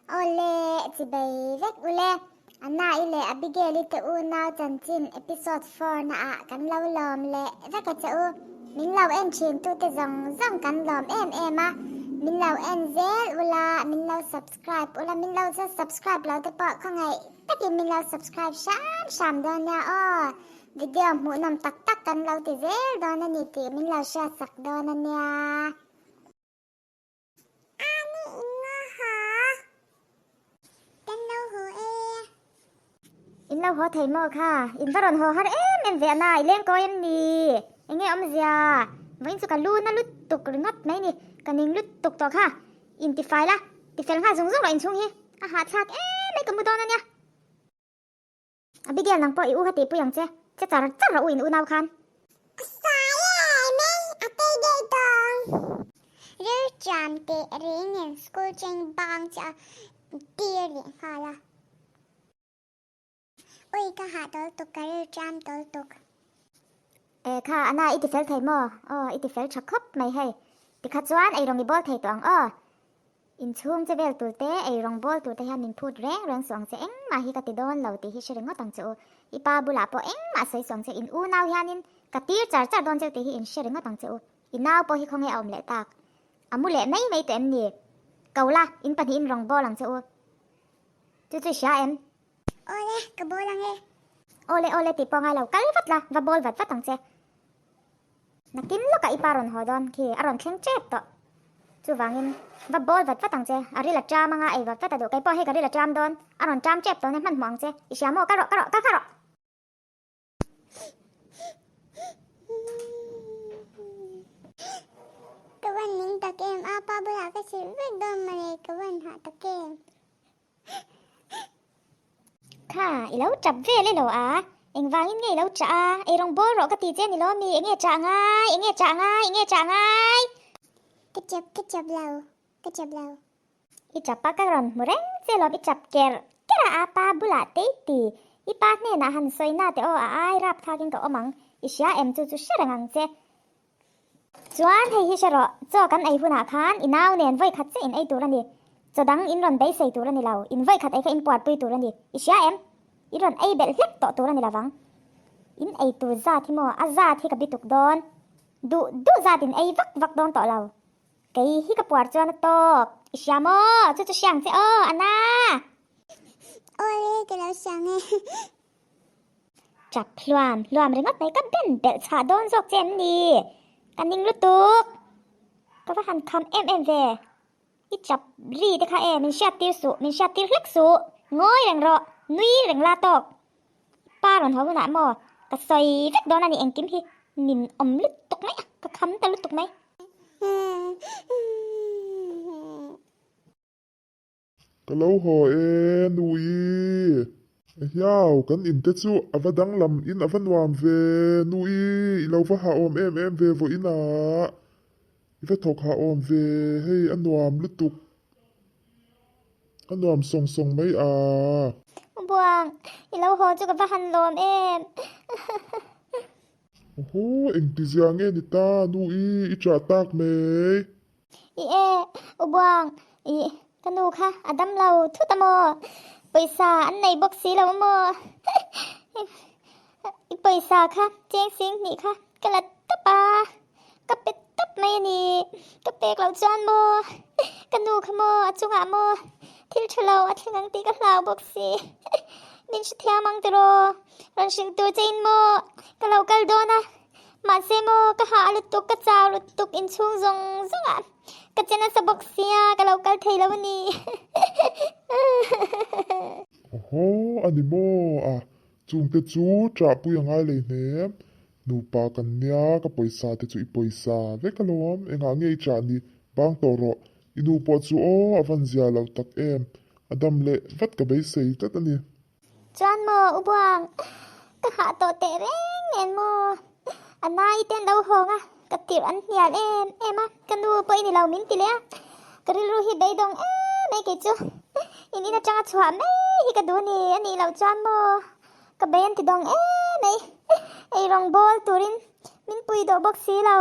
Awle, chibei vek ule. Anna-i leh Abigail-i te unau chanchin episode four-na ah kan lo lawm leh vek a che u. Min lo en thin tute zawng zawng kan lawm em em a. Min lo en zel ula, min lo subscribe ula, min lo subscribe lo te pawh khawngaih takin min lo subscribe hram hram dawn nia aw. Video hmuhnawm tak tak kan lo ti zel dawn a ni tih min lo hriatsak dawn a nia. A ni in nga ha. Kan lo haw e. In lo haw thei maw kha? In va rawn haw har em em ve a na, i leng kawi em ni? Enge awmzia? Vawiin chu ka lu na lutuk ringawt mai ni, ka ning lutuk tawh kha. In ti fai la, ti fel nghal zung zung rawh inchhung hi. A hahthlak em mai ka mu dawn a nia. Abigail nang pawh i u kha tihpui ang che, che char char rawh u in unau khan. A sawi e mai a tei deuh tawng. Rilṭiam teh reng nen school cheng bang che a tir leh nghal a. Ui ka hah tawl tuk ka rilṭiam tawl tuk. E kha Anna i tifel thei maw? Aw i tifel tha khawp mai hei. Tikha chuan eirawng i bawl thei tawh ang aw. Inchhung che vel tur te, eirawng bawl tur te hian min phut reng reng suh ang che, engmah hi ka ti dawn lo tih hi hre ringawt ang che u. I pa bulah pawh engmah sawi suh ang che, in unau hianin ka tir char char dawn cheu tih hi in hre ringawt ang che u. I nau pawh hi khawnge a awm leh tak? A mu leh mai mai tawh em ni? Ko la, in pahnihin rawng bawl ang che u. Chu chu i hria em? Awle, ka bawl ang e. Awle, awle tih pawh ngai lo, kal vat la, va bawl vat vat ang che. Nakin lawkah i pa rawn haw dawn khi a rawn thleng tep tawh. Chuvangin va bawl vat vat ang che, a ril a ṭam anga ei vat vat a duh. Kei pawh hei ka ril a ṭam dawn, a rawn ṭam tep tawh nia hmanhmawh ang che. I hria maw? Kal rawh, kal rawh, kal kha rawh! Ka van ning tak em, a pa bulah ka hrilh vek dawn mawle, ka van hah tak em. Kha, i lo tap vel elo a? Engvangin nge i lo chah a? Eirawng bawl rawh ka ti che ni lo mi, enge chah ngai, enge chah ngai, enge chah ngai? Ka chap, ka chap lo, ka chap lo. I chap a ka rawn hmu reng che lawm, i chap ker ker a, a pa bulah te i ti. I pa hnenah han sawi na teh aw, a ai rap thlakin ka awm ang, i hria em chu chu hre reng ang che. Chuan hei hi hre rawh, chaw kan ei hunah khan i nau nen vawi khat chiah in ei tur a ni. Chaw dang in rawn beisei tur a ni lo, in vawi khat ei kha in puarpui tur a ni. I hria em? I rawn ei belh hlek tawh tur a ni lovang. In ei tur zat hi maw, a zat hi ka bituk dawn. Duh duh zat in ei vak vak dawn tawh lo. Kei hi ka puar chuan a tawk. I hria maw? Chu chu hria ang che aw, Anna! Awle, ka lo hria ang e. Chap hluam hluam ringawt mai ka ben belh chhah dawn zawk che em ni? Ka ning lutuk. Ka va han kham em em ve. I chap ri te kha e, min hriat tir suh, min hriat tir hlek suh. Ngawi reng rawh, nui reng la tawk. I pa rawn haw hunah maw ka sawi vek dawn a ni engkim hi nin awm lutuk mai a, ka kham ta lutuk mai. Ka lo haw e, Nui. Ehiau, kan in te chu a va danglam in a va nuam ve, Nui, i lo va hahawm em em ve vawiin ah. I va thawk hahawm ve, hei a nuam lutuk. A nuam sawng sawng mai a. Buang, i lo haw chu ka va han lawm em. Aw, engtizia nge ni ta, Nui, i chah tak mai. I e, u Buang, i ka nu kha a dam lo thut a maw? Pawisa an nei bawk si lo a maw? I pawisa kha cheng sing hnih kha ka la tawp a, ka pe tawp mai a ni. Ka pek loh chuan maw ka nu kha maw a chungah maw thil tha lo a thleng ang tih ka hlau bawk si. Min hrethiam ang tiraw? Rawn hrilh tur che in maw ka lo kal dawn a. Mahse maw ka hah lutuk, ka chau lutuk inchhung zawng zawng ah ka che nasa bawk sia, ka lo kal thei lo a ni. Awhaw, a ni maw? A, chungte chu ṭahpui a ngai lei hnem. Nupa kan nia, ka pawisa te chu i pawisa vek alawm, engah nge i ṭah ni? Bang tawh rawh, i nu pawh chu aw, a van zia lo tak em, a dam leh vat ka beisei tlat a ni. Chuan maw u Buang, ka hah tawh teh reng nen maw? A nai te an lo hawng a, ka tirh an hnial em em a, ka nu pawh i ni lo min ti leh a, ka rilru hi beidawng em mai kei chu. In in atanga chhuah mai hi ka duh a ni, a nih loh chuan maw ka bei an ti dawng em mai, eirawng bawl turin min pui dawh bawk si lo.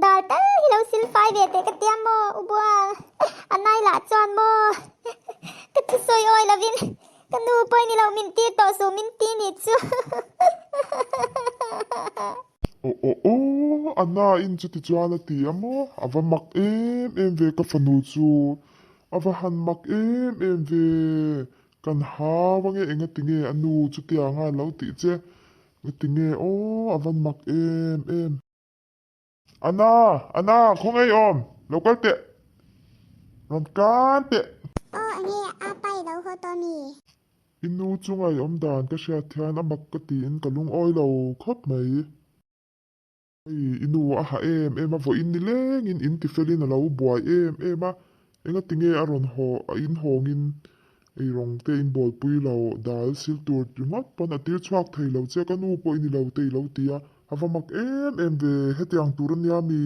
Dal tal hi lo sil fai ve teh ka tia maw u Buang? A nai lah chuan maw ka thusawi awi lovin ka nu pawh i ni lo min tir tawh suh min ti nih chu. Aw aw aw, a na in chuti chuan a ti a maw? A va mak em em ve ka fanu chu, a va han mak em em ve, kan hau ange engati nge a nu chutianga a lo tih che, ngati nge aw a van mak em em. Anna, Anna, khawngaih awm, lo kal teh, rawn tlan teh. Aw enge a pa i lo haw tawh mi? I nu chunga i awm dan ka hriat hian a mak ka tiin ka lungawi lo khawp mai. Hei, i nu a ha em em a, vawiin ni lengin in tifelin a lo buai em em a, engati nge a rawn haw, a in hawngin eirawng te in bawlpui lo, dal sil tur ringawt pawn a tir chhuak thei lo che, ka nu pawh i ni lo te i lo ti a, a va mak em em ve, hetiang tur a nia mi?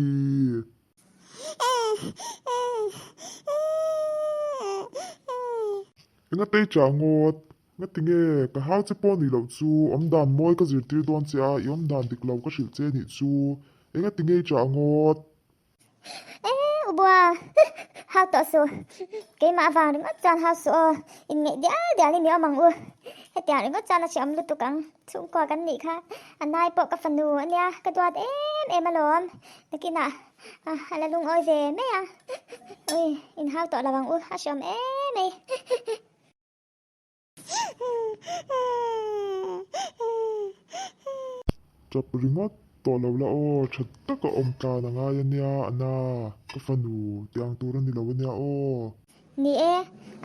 Enga tei chah ngawt? Ngati nge ka hau che pawh nih loh chu, awmdan mawi ka zirtir dawn che a, i awmdan dik lo ka hrilh che nih chu, enga ti nge i chah ngawt? E, u bua, hau tawh suh, keimah avang ringawt chuan hau suh aw, inngeih dial dial i mi awm ang u, hetiang ringawt chuan a hreawm lutuk ang, chhungkua kan nih kha, a nai pawh ka fanu a nia, ka duat em em alawm, nakinah a la lungawi ve mai a, ui, inhau tawh lo ang u, a hreawm em mai. Tap ringawt tawh lo la aw, tha taka awm tlan a ngai a nia Anna, ka fanu tiang tur a ni lo a nia aw. Ni e,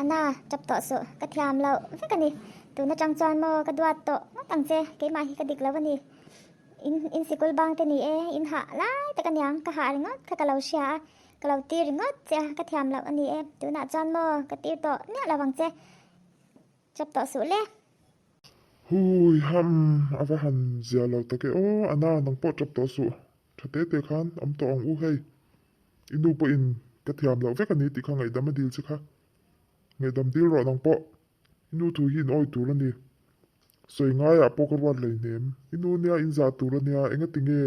Anna, tap tawh suh, ka thiam loh vek a ni. Tun atang chuan maw ka duat tawh ngawt ang che, keimah hi ka dik lo a ni. In in sikul bang te ni e, in hah lai tak a niang, ka hah ringawt kha ka lo hria a, Ka lo tir ringawt che a, ka thiam loh a ni e. Tunah chuan maw ka tir tawh miah lo ang che. Chap tawh suh le. Hui ham, a va han zia lo tak e aw, Anna nang pawh chap tawh suh. Tha te te khan awm tawh ang u hei. I nu pawhin ka thiam loh vek a ni tih kha ngaihdam a dil che kha. Ngaihdam dil rawh nang pawh. I nu thu hi in awi tur a ni. Sawi ngaiah pawh ka ruat hleihnem. I nu nia in zah tur a nia, engati nge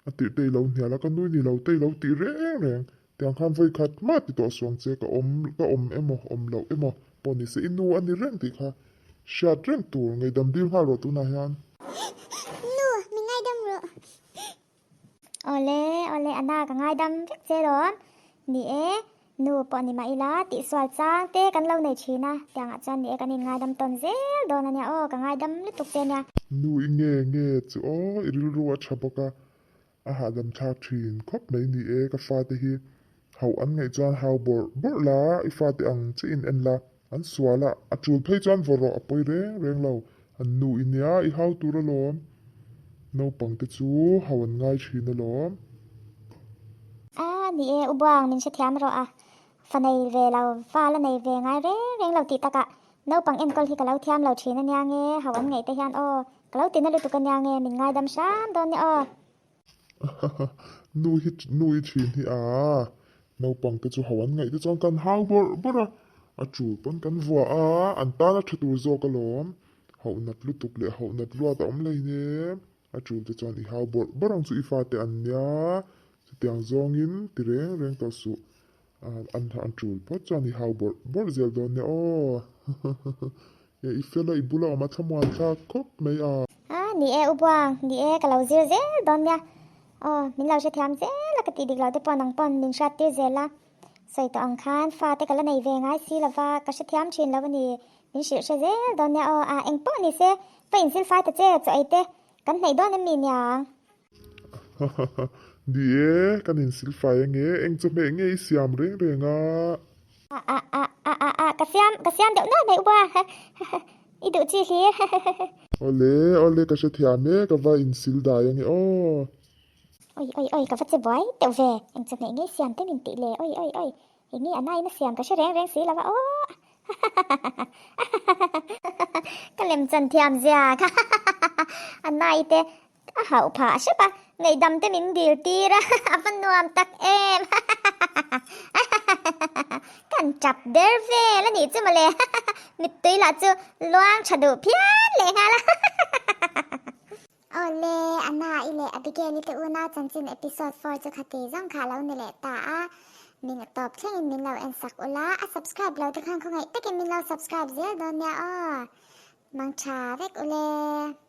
A tih te i lo hnial a, ka nui ni lo te i lo tih reng reng. Tiang khan vawi khat mah ti tawh suang che, ka awm ka awm emaw awm loh emaw pawh ni se i nu a ni reng tih kha hriat reng tur ngaihdam dil nghal rawh tunah hian. Nu, mi ngaidam rawh. Awle, awle, Anna ka ngaidam vek che lawm. Ni e, Nu pawh ni mah ila tihsual chang te kan lo nei thin a, tiangah chuan ni e kan inngaidam tawn zel dawn a nia aw, ka ngaidam lutuk che nia. Nu i nge nge chu aw, i rilru a tha bawk a, a hahdam thlak thin khawp mai ni e, ka fate hi hauh an ngaih chuan hau bawrh bawrh la, i fate ang che in en la, an sual a, a tul phei chuan vaw rawh a pawi reng reng lo, an nu i nia i hau tur alawm, naupang te chu hauh an ngai thin alawm. A ni e, u Buang min hrethiam rawh a, fa nei ve lo, fa la nei ve ngai reng reng lo tih takah naupang enkawl hi ka lo thiam lo thin ania nge, hau an ngaih te hian aw, ka lo tina lutuk ania nge, min ngaidam hram dawn nia aw. Nu hi nu i thin hi a, naupang te chu hau an ngaih te chuan kan hau bawrh bawrh a, a tul pawn kan vuah a, an tan a tha tur zawk alawm, hauh nat lutuk leh hauh nat luat a awm hleinem. A tul te chuan i hau bawrh bawrh ang chu i fate an nia, chutiang zawngin ti reng reng tawh suh. An an tul phawt chuan i hau bawrh bawrh zel dawn nia aw. E i fel a i bula awm a thlamuan thlak khawp mai a. A ni e u Buang, ni e ka lo zir zel dawn nia. Aw min lo hrethiam zel a ka tih dik lo te pawh nang pawn min hriat tir zel a. Sawi tawh ang khan fate ka la nei ve ngai si lova ka hrethiam thin lo a ni. Min hrilh hre zel dawn nia aw, a eng pawh ni se, va inzil fai ta che, chaw ei te kan hneih dawn em mi niang? Hahaha, ni e, kan insil fai ange, eng chawhmeh nge i siam reng reng a? A a a a a a, ka siam, ka siam deuh nuai mai upa, hahaha, i duh chi hlir, hahaha. Awle, awle, ka hrethiam e, ka va insil dai ange aw. Oi oi oi, ka va che buai deuh ve, eng chawhmeh nge i siam te min tih le, oi oi oi. Eng nge a nain a siam ka hre reng reng si lo a aw. Ka lem chan thiam zia kha a nai te a hauh phah hrep a, ngaihdam te min dil tir a, a va nuam tak em. Kan tap der vel a nih chu mawle, mittui lah chu luang tha duh phian leh nghal a. Awle, Anna-i leh Abigail-i te unau chanchin episode four chu khati zawng kha a lo ni leh ta a, min tawp thlengin min lo en sak ula, a subscribe lo te khan khawngaih takin min lo subscribe zel dawn nia aw. Mang tha vek ule.